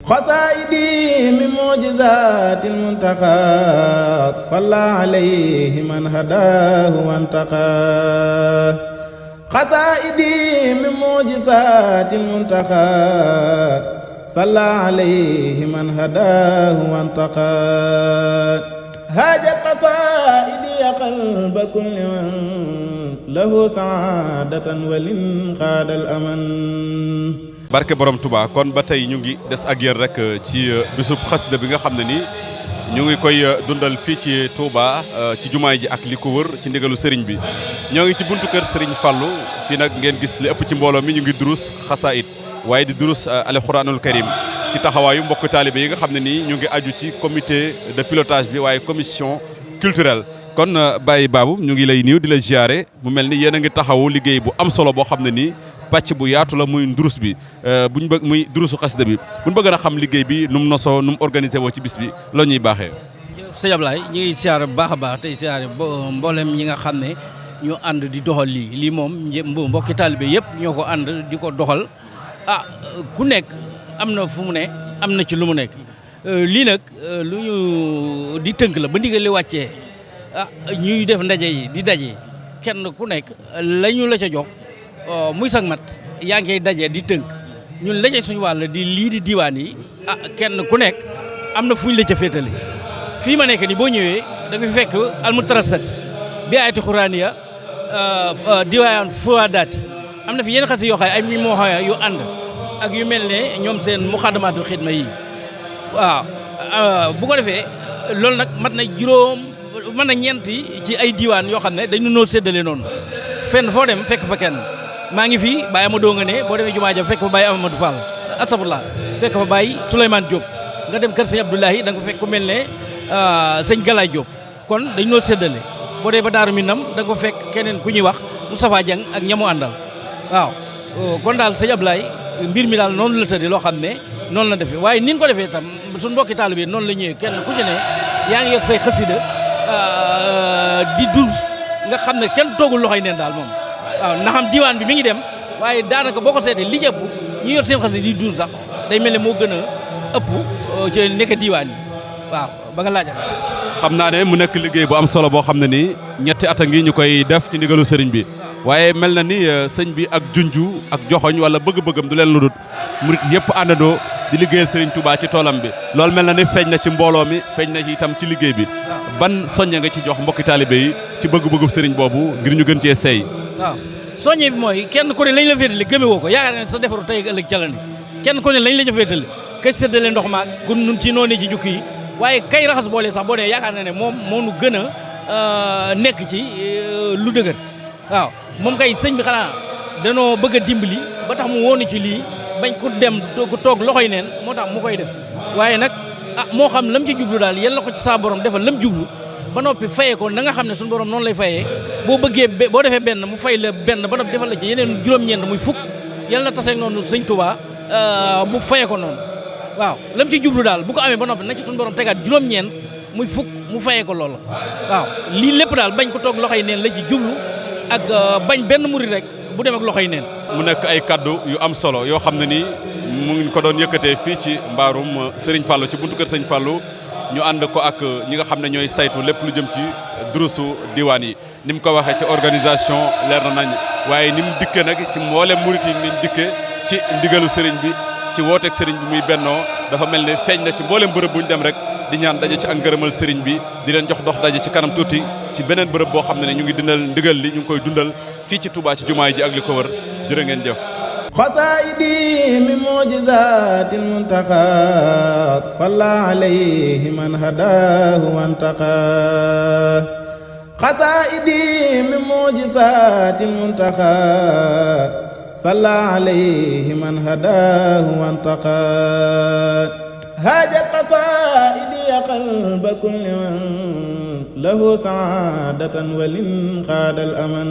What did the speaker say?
خسائدي من معجزات المنتقى صلى عليه من هداه وانتقى خسائدي من معجزات المنتقى صلى عليه من هداه وانتقى هاجت قصائدي قلب كل من له سعادة ولن خاد الأمن barke borom Touba kon ba tey ñu ngi des ak yéen rek ci bisub xasida bi nga xam ne ni ñu ngi koy dundal fii ci Touba ci jumaay ji ak li ko wër ci ndigalu sëriñ bi ñoo ngi ci buntu kër sëriñ Fallou fii nag ngeen gis li ëpp ci mbooloo mi ñu ngi durus xasaayid waaye di durus alxuraanul karim ci taxawaayu mbokk taalibe yi nga xam ne nii ñu ngi aju ci comité de pilotage bi waaye commission culturelle kon Baye Babou ñu ngi lay nuyu di la ziare mu mel ni yéen a ngi taxawu liggéey bu am solo boo xam ne nii pàcc bu yaatu la muy ndurus bi buñ bëgg muy durusu xasida bi buñ bëgg a xam liggéey bi nu mu nosoo nu mu organisé woo ci bis bi loo ñuy baaxee. sëñ Ablaye ñu ngi siyaare bu baax a baax tey siyaare mboolem ñi nga xam ne ñu ànd di doxal lii moom mbokki taalibe yëpp ñoo ko ànd di ko doxal ku nekk am na fu mu ne am na ci lu mu nekk lii nag lu ñu di tënk la ba ndigal li wàccee ñuy def ndaje yi di daje kenn ku nekk lañu la ca jox. muy sag mat yaa ngi koy daje di tënk ñun la ca suñu wàll di lii di diwaan yi kenn ku nekk am na fuñ la ca féetale fii ma nekk ni boo ñëwee da nga fi fekk almutarasat bi ayati xuraaniya diwaan fuadaati am na fi yenn xasi yoo xam ay mi moo xam yu ànd ak yu mel ne ñoom seen muxadamaatu xidma yi waaw bu ko defee loolu nag mat na ñeenti ci ay diwaan yoo xam ne dañu noo séddale noonu fenn foo dem fekk fa kenn maa ngi fi Baye Amadou nga ne boo demee jumaa ja fekk fa Baye Amadou Fall asabullah fekk fa Baye Souleymane Diop nga dem kër sëñ Abdoulahi da nga fa fekk ku mel ne sëñ Galaye Diop kon dañu noo séddale boo dee ba Daaru Minam da nga fa fekk keneen ku ñuy wax Moustapha Dieng ak ñamu àndal waaw kon daal sëñ Abdoulaye mbir mi daal noonu la tëddee loo xam ne noonu la defee waaye ni ñu ko defee tam suñu mbokki taalibe noonu la ñëwee kenn ku ci ne yaa ngi yor say xasida di dul nga xam ne kenn toogul loxoy neen daal moom waaw na xam diwaan bi mi ngi dem waaye daanaka boo ko seetee li ci ëpp ñi yor seen xasida di duur sax day mel ne moo gën a ëpp ci nekk diwaan yi waaw ba nga laajal. xam naa ne mu nekk liggéey bu am solo boo xam ne nii ñetti at a ngi ñu koy def ci ndigalu sëriñ bi waaye mel na ni sëñ bi ak junju ak joxoñ wala bëgg-bëggam du leen lu dut murit yëpp àndandoo di liggéeyal sëriñ Touba ci toolam bi loolu mel na ni feeñ na ci mbooloo mi feeñ na ci itam ci liggéey bi ban soññe nga ci jox mbokki taalibe yi ci bëgg-bëggu sëriñ boobu ngir ñu gën cee seey. waaw soññe bi mooy kenn ku ne lañ la féetale gëme woo ko yaakaar ne sa defaru tey ëllëg ca la ne kenn ku ne lañ la ca féetale kay séddale ndox maag gun nun ci noonu ci jukki yi waaye kay raxas boole sax boo dee yaakaar na ne moom moo nu gën a nekk ci lu dëgër waaw moom kay sëñ bi xanaa danoo bëgg a dimbali ba tax mu woonu ci lii bañ ku dem ku toog loxoy neen moo tax mu koy def waaye nag moo xam lam ci jublu daal yal na ko ci saa borom defal lam jublu ba noppi fayee ko na nga xam ne suñu borom noonu lay fayee boo bëggee boo defee benn mu fay la benn ba noppi defal la ci yeneen juróom-ñeent muy fukk yal na taseeg noonu sëñ Touba mu fayee ko noonu waaw lam ci jublu daal bu ko amee ba noppi na ci suñu borom tegaat juróom-ñeent muy fukk mu fayee ko loolu waaw lii lépp daal bañ ko toog loxoy neen la ci jublu ak bañ benn murid rek bu dem ak loxoy neen. mu nekk ay kaddu yu am solo yoo xam ne nii mu ngi ko doon yëkkatee fii ci mbaarum Serigne Fallou ci buntu kër Serigne Fallou ñu ànd ko ak ñi nga xam ne ñooy saytu lépp lu jëm ci durusu diwaan yi ni mu ko waxee ci organisation leer na nañ waaye ni mu dikkee nag ci mboolem murit yi ni mu dikkee ci ndigalu Serigne bi ci wooteeg Serigne bi muy bennoo dafa mel ne feeñ na ci mboolem bërëb bu ñu dem rek di ñaan daje ci ak ngërëmal Serigne bi di leen jox dox daje ci kanam tuuti ci beneen bërëb boo xam ne ñu ngi dindal ndigal li ñu ngi koy dundal fii ci Touba ci jumaay ji ak li ko wër jërë ngeen jëf. خسائدي من معجزات المنتقى صلى عليه من هداه وانتقى خسائدي من معجزات المنتقى صلى عليه من هداه وانتقى هاجت قصائدي قلب كل من له سعادة ولن خاد الأمن